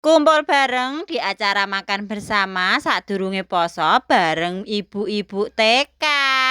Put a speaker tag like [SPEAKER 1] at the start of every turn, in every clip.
[SPEAKER 1] Kumpul bareng di acara makan bersama sadurunge poso bareng ibu-ibu TK.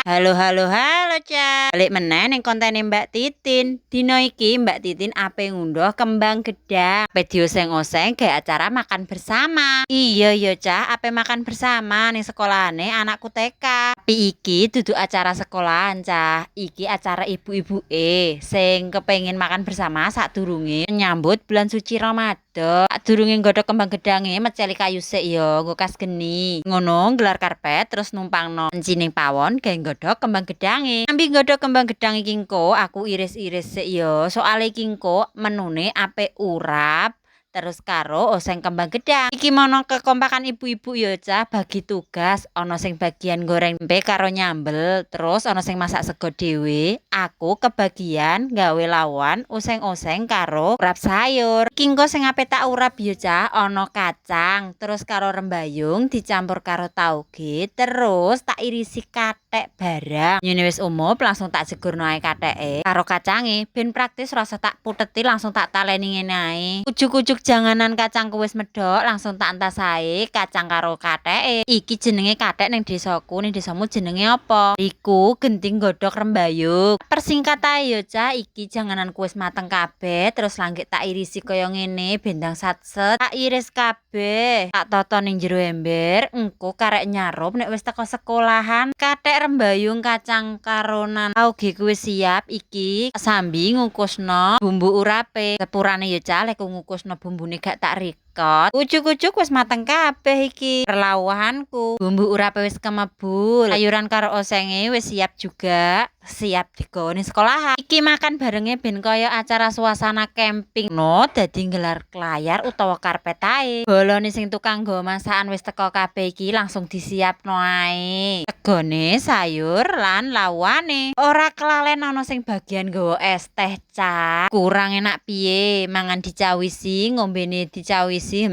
[SPEAKER 1] Halo, halo, halo, Cah. Balik meneh ning kontene Mbak Titin. Dina iki Mbak Titin ape ngunduh kembang gedang. Ape dioseng-oseng gawe acara makan bersama. Iya ya, Cah, ape makan bersama ning sekolahane anakku TK. Tapi iki dudu acara sekolahan, Cah. Iki acara ibu-ibuke sing kepengin makan bersama sadurunge nyambut bulan suci Ramadan. Sadurunge nggodhog kembang gedange, meceli kayu sik ya, nggo kas geni. Ngono nggelar karpet, terus numpangno panci ning pawon gawe nggodhog kembang gedange. Ambi nggodhog kembang gedang iki engko aku iris-iris sik ya. Soale iki engko menune ape urap terus karo oseng kembang gedang. Iki mono kekompakan ibu-ibu ya, Cah, bagi tugas. Ana sing bagian goreng tempe karo nyambel, terus ana sing masak sego dhewe. Aku kebagian gawe lawuhan oseng-oseng karo urap sayur. Iki engko sing ape tak urap ya, Cah, ana kacang, terus karo rembayung dicampur karo tauge, terus tak irisi kathek barang. Yen wis umup, langsung tak jegurno ae katheke karo kacange, ben praktis, rasah tak puteti, langsung tak taleni ngene ae. Ujug-ujug janganan kacangku wis medhok, langsung tak entas ae kacang karo katheke. Iki jenenge kathek ning desaku, ning desamu jenenge apa? Iku genti nggodhog rembayung. Persingkat ae ya, Cah, iki jangananku wis mateng kabeh, terus langgek tak irisi kaya ngene ben ndang satset. Tak iris kabeh, tak toto ning jero ember, engko karek nyarup nek wis teko sekolahan. Kathek, rembayung, kacang karo nan tauge wis siap, iki sambi ngukusno bumbu urape. Sepurane ya, Cah, lek ngukusno bumbune gak tak record. Ujug-ujug wis mateng kabeh iki perlawuhanku. Bumbu urape wis kemebul. Sayuran karo osenge wis siap juga. Siap digawa ning sekolahan. Iki makan barenge ben kaya acara suasana camping. No, dadi nggelar layar utawa karpet ae. Bolone sing tukang nggawa masakan wis teko kabeh, iki langsung disiapno ae. Segone, sayur lan lawuhane. Ora kelalen ana sing bagian nggawa es teh, Cah. Kurang enak piye, mangan dicawisi, ngombene dicawisi.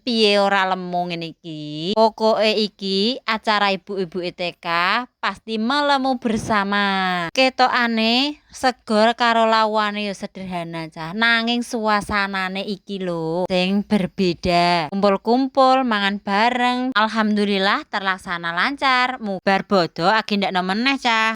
[SPEAKER 1] Piye ora lemu ngene iki. Pokoke iki acara ibu-ibu TK pasti melemu bersama. Ketokane sego karo lawuhane ya sederhana, Cah. Nanging suasanane iki lho sing berbeda. Kumpul-kumpul, mangan bareng. Alhamdulillah terlaksana lancar. Bar bodo agendakno meneh, Cah.